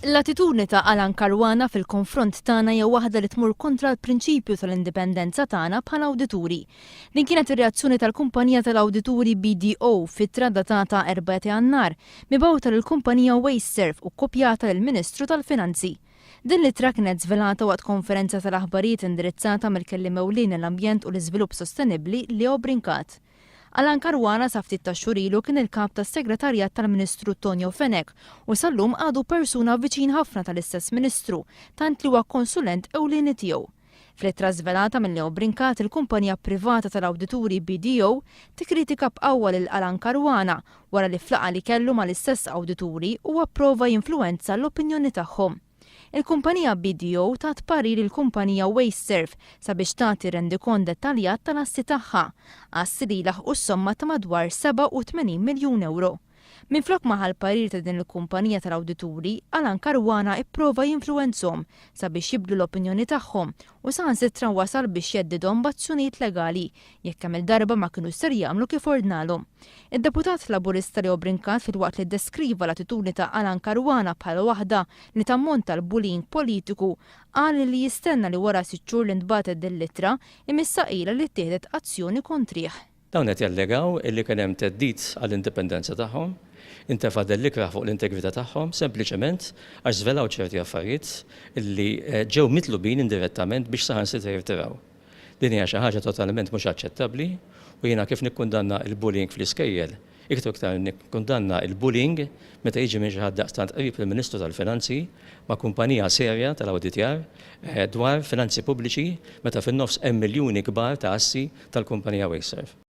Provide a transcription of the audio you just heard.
L-attitudni ta' Alan Caruana fil-konfront tagħna hija waħda li tmur kontra l-prinċipju tal-indipendenza tagħna bħala awdituri. Din kienet ir-reazzjoni tal-kumpanija tal-awdituri BDO f'ittra datata 4 ta' Jannar mibgħuta lill-kumpanija WasteServ u kkopjata lill-Ministru tal-Finanzi. Din l-ittra kienet żvelata waqt konferenza tal-aħbarijiet indirizzata mill-Kelliem Ewlieni għall-Ambjent u l-Iżvilupp Sostenibbli Leo Brincat. Alan Caruana sa ftit tax-xhur ilu kien il-Kap tas-Segretarjat tal-Ministru Tonio Fenech u sal-lum għadu persuna viċin ħafna tal-istess Ministru tant li huwa konsulent ewlieni tiegħu. Fl-ittra żvelata minn Leo Brincat il-kumpanija privata tal-awdituri BDO tikkritika b'qawwa lil Alan Caruana wara li f'laqgħa li kellu mal-istess awdituri huwa pprova jinfluwenza l-opinjoni tagħhom. Il-kumpanija BDO tat parir lill-kumpanija WasteServ sabiex tagħti rendikont dettaljat tal-assi tagħha, assi li jlaħħqu s-somma ta' madwar 87 miljun ewro. Minflok ma ħa l-parir ta' din il-kumpanija tal-awdituri, Alan Caruana ipprova jinfluwenzhom sabiex jibdlu l-opinjoni tagħhom u saħansitra wasal biex jheddidhom b'azzjonijiet legali jekk kemm-il darba ma kinux ser jagħmlu kif ordnalhom. Id-Deputat Laburista Leo Brincat filwaqt li ddeskriva l-attitudni ta' Alan Caruana bħala waħda li tammonta għal bullying politiku, qal li jistenna li wara sitt xhur li ntbagħtet din l-ittra, imissha ilha li ttieħdet azzjoni kontrih. Dawn qed jallegaw illi kien hemm theddid għall-indipendenza tagħhom, intefa' dell ikrah fuq l-integrità tagħhom sempliċement għax żvelaw ċerti affarijiet illi ġew mitlubin indirettament biex saħansitra jirtiraw. Din hija xi ħaġa totalment mhux aċċettabbli u jiena kif nikkundanna l-bullying fl-iskejjel, iktar u iktar nikkundanna l-bullying meta jiġi minn xi ħadd daqstant qrib il-Ministru tal-Finanzi ma' kumpanija serja tal-awditjar dwar finanzi pubbliċi meta fin-nofs hemm miljuni kbar ta' assi tal-kumpanija Wasteserv.